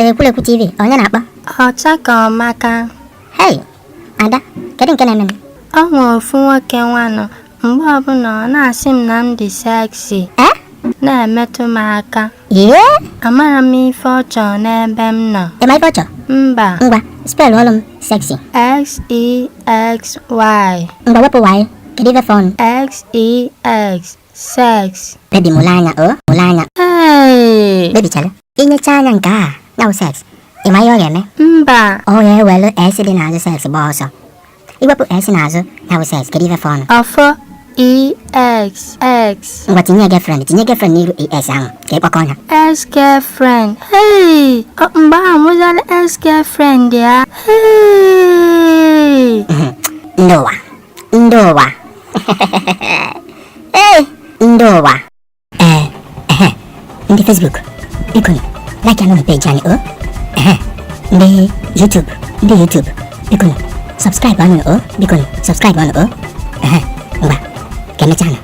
Ekwulekwu TV, onye na-akpọ? Ọchakamaka. Hey, Ada, kedu nke na-eme? Ọ nwe ofu nwoke nwanụ, mgbe ọbụla ọ na-asị m na m dị sexy. Eh? Na-emetụ m aka. Yee? Amara m ife ọ chọrọ n'ebe m nọ. Ị ma ife ọ chọrọ? Mba. Ngwa, spell ọlụ m sexy. Sexy. Ngwa, wepụ y, kedu ife fọnụ? Sex, sex. Baby, mụle anya o, mụle anya. Hey! Baby, chere. Inyecha anya nke a, ya bụ sex. Ị ma ihe ọ ga-eme? Mba. Ọ ga-ewelu S dị n'azụ sex gbaa ọsọ. Iwepụ S n'azụ ya bụ sex, kedu ife fọnụ? Ọfọ E X X. Ngwa, tinye girlfriend, tinye girlfriend n'iru ES ahụ ka ị kpọkọ ọnya. Ex girlfriend. Hey! Ọ, mgbe ahụ mụzala ex girlfriend ya. Hey! Ndị ụwa, ndị ụwa, ee, ndị ụwa. Ee, ehe, ndị Facebook, biko like anụ page anyị o. Ehe, ndị YouTube, ndị YouTube, biko subscribe anụ o, biko subscribe anụ o. Ehe, ngwa, ka emechaa nụ.